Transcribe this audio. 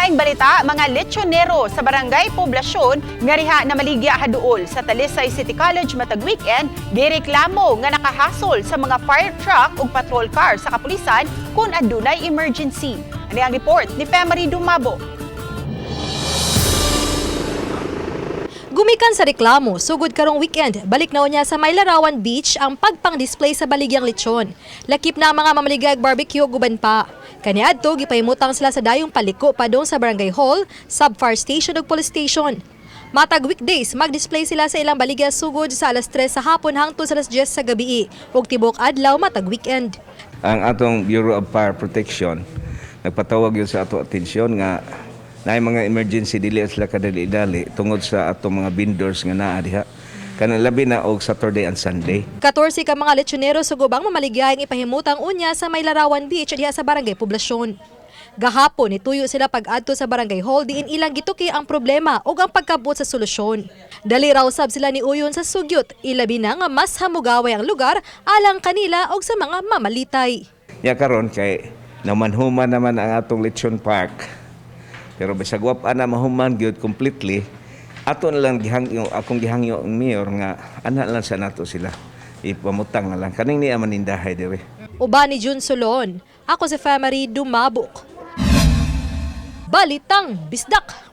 laing balita, mga lechonero sa Barangay Poblasyon nga riha na maligya haduol sa Talisay City College matag weekend, gireklamo nga nakahasol sa mga fire truck ug patrol car sa kapulisan kung adunay emergency. Ani ang report ni Femery Dumabo. Gumikan sa reklamo, sugod karong weekend, balik na unya sa May Larawan Beach ang pagpang-display sa baligyang lechon. Lakip na ang mga mamaligag barbecue ug uban pa. Kaniadto gipahimutang sila sa dayong paliko padung sa Barangay Hall, sub-fire station ug police station. Matag weekdays, mag-display sila sa ilang baligya sugod sa alas 3 sa hapon hangtod sa alas 10 sa gabi ug tibok adlaw matag weekend. Ang atong Bureau of Fire Protection nagpatawag yun sa ato atensyon nga naay mga emergency, dili sila kadali-dali tungod sa atong mga vendors nga naa diha. Kanang labi na og Saturday and Sunday. 14 ka mga lechonero sa gubang mamaligyayang ipahimutang unya sa May Larawan Beach diha sa Barangay Poblasyon. Gahapon nituyo sila pag-adto sa Barangay Hall diin ilang gituki ang problema ug ang pagkabot sa solusyon. Dali raw sab sila ni uyon sa sugyot, ilabi na nga mas hamugaway ang lugar alang kanila ug sa mga mamalitay. Ya karon kay namanhuman naman ang atong lechon park. Pero bisag wa pa na mahuman gyud completely, ato na lang gihangyo, akong gihangyo ang mayor nga ana lang sa nato sila. Ipamutang na lang kaning niya manindahay diri. Uban ni June Solon, ako si Femery Dumabok. Balitang Bisdak!